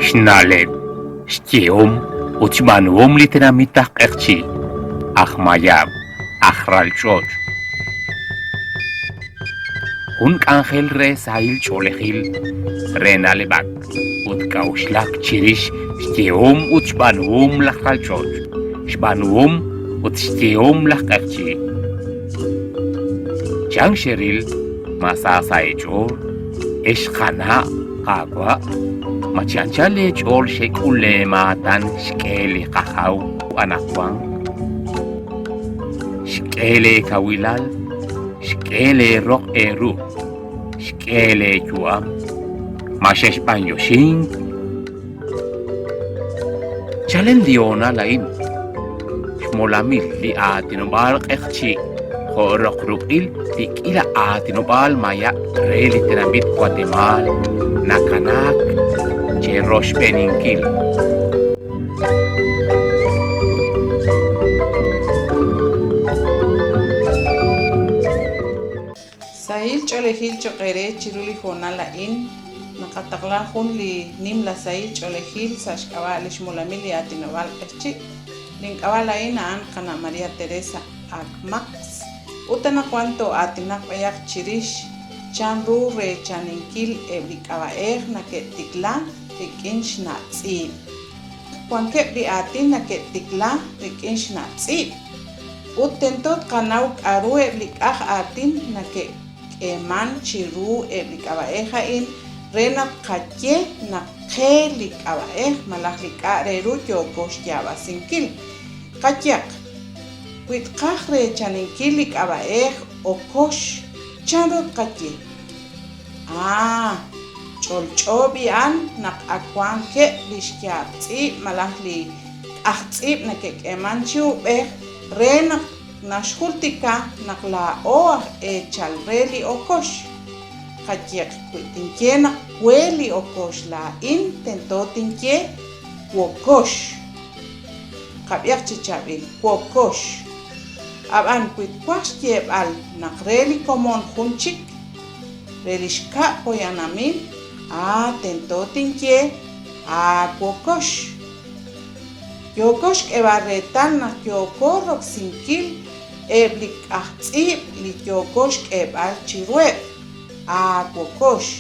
Xna'leb', xyehom ut xb'aanuhom li tenamit aj Q'eqchi', aj Mayab', aj Ralch'och'. Jun k'anjel re sahil ch'oolejil, re na'leb'ak ut k'a'uxlak chirix xyehom ut xb'aanuhom laj ralch'och', xb'aanuhom ut xyehom laj q'eqchi'. Chan xeril ma sa sa' eech'ool, ex qana' qaawa'? Ma chi anchal eech'ool xek'ul leemaatan xk'e li qajaw anaqwan? Xk'e leekawilal Xk'e lee roq eeru, xk'e lee yu'am, ma xexb'anyoxink? Chalen li hoonal a'in, xmolamil li aatinob'aal q'eqchi' jo' roq ruq'il li k'iila aatinob'aal mayab' re li tenamit Watemaal nakanaak cheroxb'eeninkil. Sahil ch'oolejil cho'q eere chiru li hoonal a'in, naqataqla jun li nimla sahil ch'oolejil sa' xk'ab'a' li xmolamil li aatinob'aal q'eqchi'. Link'ab'a' laa'in a'an qana' María Teresa Acmax ut anaqwan too'aatinaq b'ayaq chirix chan ru reechaninkil eb' li k'ab'a'ej nake'tikla rik'in xna' tz'iib'. Wankeb' li aatin nake'tikla rik'in xna' tz'iib', ut tento tqanaw k'a'ru eb' li k'aj aatin nake'k'eeman chi ru eb' li k'ab'a'ej a'in re naq tqaye naq qe li k'ab'a'ej malaj li k'a' re ru yooko xyaab'asinkil. Qayehaq, wi tqaj reechaninkil li k'ab'a'ej okox, chan ru tqaye? Aa, ch'olch'o b'i'an naq ak wankeb' li xyaab' tz'iib' malaj li k'aj tz'iib' nake'k'eeman chi uub'ej re naq naxjultika naq laa'o aj eechal re li okox. Qayehaq wi tinye naq we li okox laa'in tento tinye wokox. Qab'ihaq chi chaab'il, wokox. Ab'an wi twaj xyeeb'al naq re li komon jun chik, re li xkab' poyanamil, a tento tinye aawokox. Yooko xk'eb'al reetal naq yooko roksinkil eb' li k'aj tz'iib' li yooko xk'eb'al chiruheb', aawokox.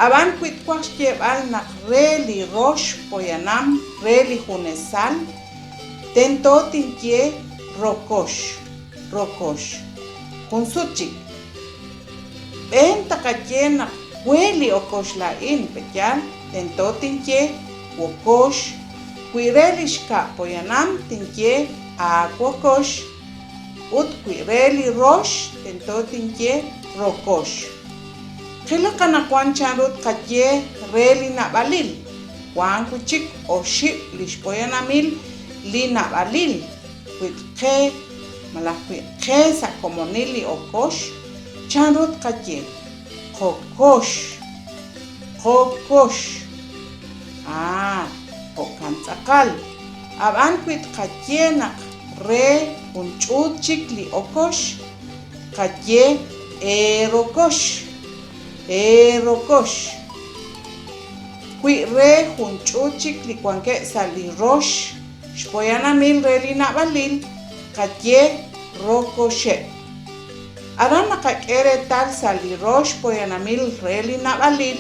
Ab'an wi twaj xyeeb'al naq re li rox poyanam re li junesal, tento tinye rokox, rokox. Jun sut chik. B'een taqaye naq we li okox laa'in, pe'yaal? Tento tinye wokox, wi re li xkab' poyanam tinye aawokox, ut wi re li rox tento tinye rokox. Qilaq anaqwan chanru tqaye re li naab'alil. Wank wi' chik oxib' li xpoyanamil li naab'alil, wi tqe malaj wi qe sa' komonil li okox, chanru tqaye? Qokox. Qokox. Aa, jo'kan tz'aqal. Ab'an wi tqaye naq re jun ch'uut chik li okox, tqaye eerokox. Eerokox. Wi re jun ch'uut chik li wankeb' sa' li rox xpoyanamil re li naab'alil, qaye rokoxeb'. Aran naqak'e reetal sa' li rox poyanamil re li naab'alil,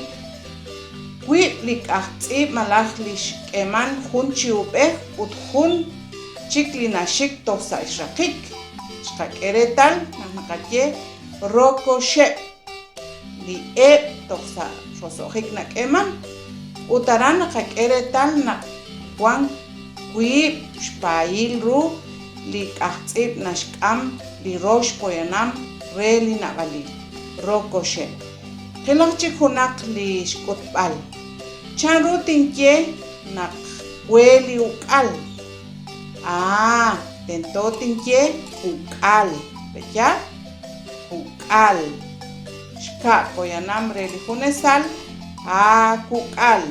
wiib' li k'aj tz'iib' malaj li xk'eeman jun chi uub'ej ut jun chik li naxik toj sa' xraqik. Xqak'e reetal naq naqaye rokoxeb'. Li eb' toj sa' roso'jik nak'eeman, ut aran naqak'e reetal naq wan wiib' xpaayil ru li k'ajtz'iib' naxk'am li rox poyanam re li nab'alil, rokoxeb'. Qilaq chik junaq li xk'utb'al. Chan ru tinye naq we li uk'al? Aa, tento tinye uk'al, pe'yaal? Uk'al. Xkab' poyanam re li junesal, aakuk'al,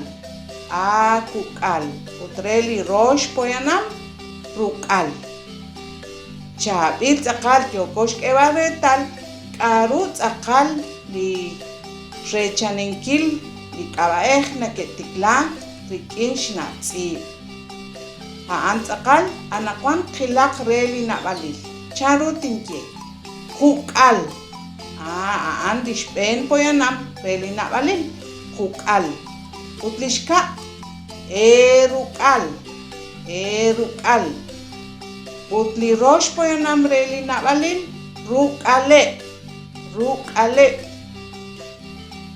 aakuk'al. Ut re li rox poyanam, ruk'al. Chaab'il tz'aqal yooko xk'eeb'al reetal k'a'ru tz'aqal li reechaninkil li k'ab'a'ej nake'tikla rik'in xna' tz'iib'. A'an tz'aqal, anaqwan qilaq re li nab'alil. Chan ru tinye? Juk'al. Aa, a'an li xb'een poyanam re li nab'alil, juk'al. Ut li xkab', eeruk'al, eeruk'al. Ut li rox poyanam re li nab'alil, ruk'aleb', ruk'aleb'.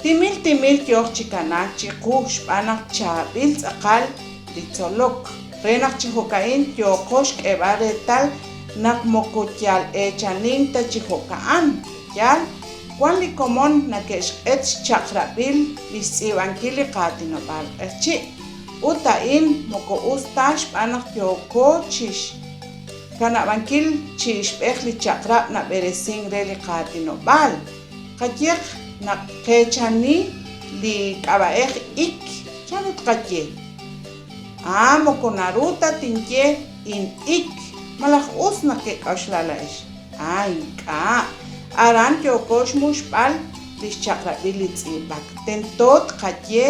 Timil timil yooq chi kanaak chiqu xb'aan naq chaab'il tz'aqal li tzolok, re naq chi jo'ka'in yooqo xk'eeb'al reetal naq moko yal eechanink ta chi jo'ka'an. Yaal, wan li komon nake'xq'et xchaq'rab'il li xtz'iib'ankil li qaatinob'aal q'eqchi', ut a'in moko us ta xb'aan naq yooko chi xkanab'ankil chi ixb'ej li chaq'rab' nab'eresink re li qaatinob'aal. Qayeq naq qeechani li k'ab'a'ej ik, chan ru tqaye? Aa, moko naru ta tinye in ik, malaj us naq kek'oxla laa'ex? Aa, ink'a'. Aran yooko xmuxb'al li xchaq'rab'il li tz'iib'ak. Tento tqaye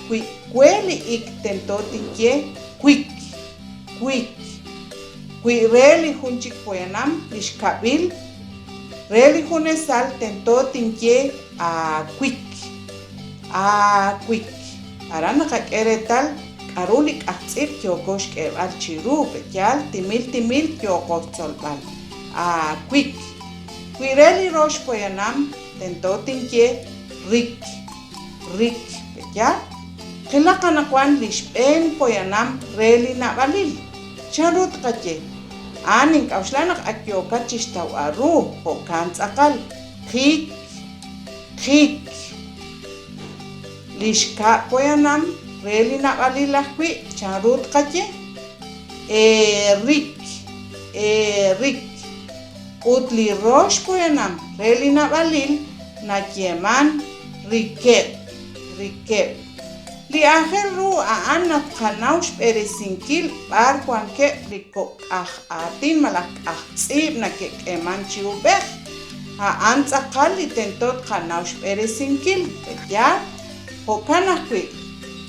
wi we li ik tento tinye wik, wik. Wi re li jun chik poyanam li xkab'il re li junesal tento tinye aawik, aawik. Aran naqak'e reetal k'aru li k'aj tz'iib' yooko xk'eeb'al chi ru, pe'yaal timil timil yooqo xtzolb'al. Aawik. Wi re li rox poyanam tento tinye rik, rik, pe'yaal? Qilaq anaqwan li xb'een poyanam re li naab'alil. Chanru tqaye? A'an nink'a'uxla naq ak yookat chi xtawb'al ru, jo'kan tz'aqal. Qik, qik. Li xkab' poyanam re li naab'alil ajwi' chanru tqaye? Eerik, eerik. Ut li rox poyanam re li naab'alil nayeeman rikeb', rikeb'. Li aajel ru a'an naq tqanaw xb'eresinkil b'ar wankeb' li kok' k'aj aatin malaj k'aj tz'iib' nake'k'eeman chi ub'ej. A'an tz'aqal li tento tqanaw xb'eresinkil, pe'yaal? Jo'kan ajwi',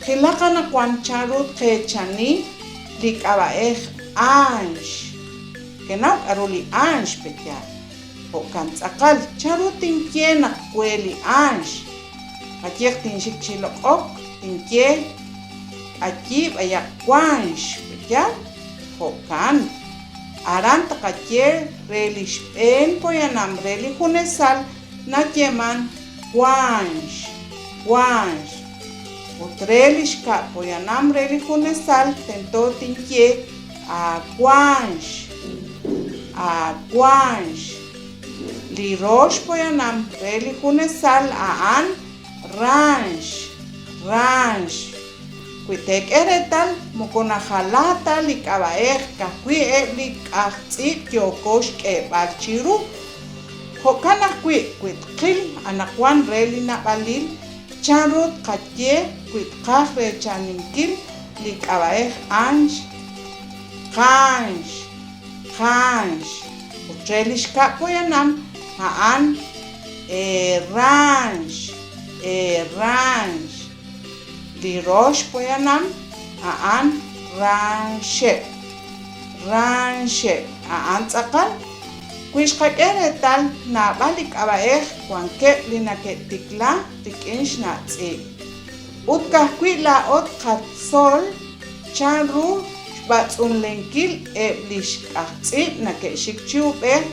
qilaq anaqwan chanru tqeechani li k'ab'a'ej anx. Kenaw k'aru li anx, pe'yaal? Jo'kan tz'aqal, chanru tinye naq we li anx? Qayehaq tinxik chi loq'ok, tinye, K'ayi b'ayaq wanx, pe'yaal? Jo'kan. Aran tqaye re li xb'een poyanam re li junesal nayeeman wanx, wanx. Ut re li xkab' poyanam re li junesal tento tinye aawanx, aawanx. Li rox poyanam re li junesal a'an ranx, ranx. Wi teek'e reetal, moko najala ta li k'ab'a'ej, ka'ajwi' eb' li k'aj tz'iib' yooko xk'eeb'al chiru. Jo'kan ajwi', wi tqil anaqwan re li naab'alil, chanru tqaye wi tqaj reechaninkil li k'ab'a'ej anx, qanx, qanx, ut re li xkab' poyanam a'an eranx, eranx. Li rox poyanam a'an ranxeb', ranxeb', a'an tz'aqal. Wi xqak'e reetal naab'al li k'ab'a'ej wankeb' li nake'tikla rik'in xna' tz'iib'. Ut ka'ajwi' laa'o tqatzol chan ru xb'atz'unlenkil eb' li xk'aj tz'iib' nake'xik chi ub'ej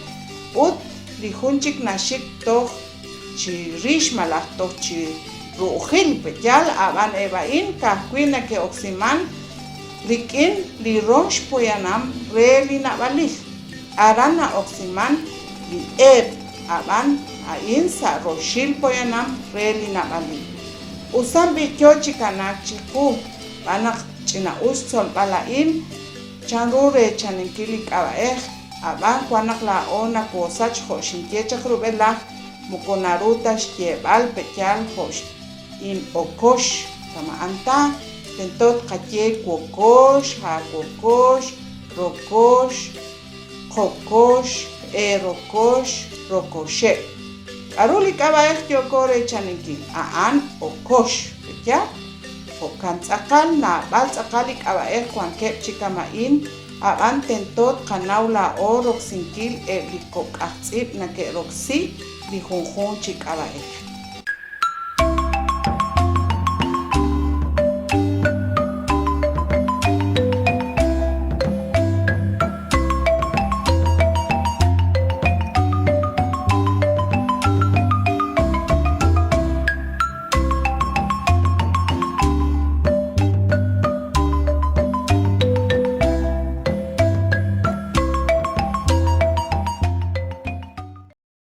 ut li jun chik naxik toj chi rix malaj toj chi ru'ujil, pe'yaal? Ab'an eb' a'in ka'ajwi' nake'oksiman rik'in li rox poyanam re li naab'alil. Aran na'oksiman li eb', ab'an a'in sa' roxil poyanam re li naab'alil. Usan b'i' yo chi kanaak chiqu, xb'aan naq ch'ina'us xtzolb'al a'in chanru reechaninkil li k'ab'a'ej, Ab'an wan naq laa'o nakoosach jo' xinye chaq rub'elaj, moko naru ta xyeeb'al pe'yaal jo' in okox, kama'an ta, tento tqaye wokox, aawokox, rokox, qokox, eerokox, rokoxeb'. K'aru li k'ab'a'ej yooko reechaninkil? A'an okox, pe'yaal? Jo'kan tz'aqal, naab'al tz'aqal li k'ab'a'ej wankeb' chi kama'in, ab'an tento tqanaw laa'o roksinkil eb' li kok' aj tz'iib' nake'roksi li junjunq chi k'ab'a'ej.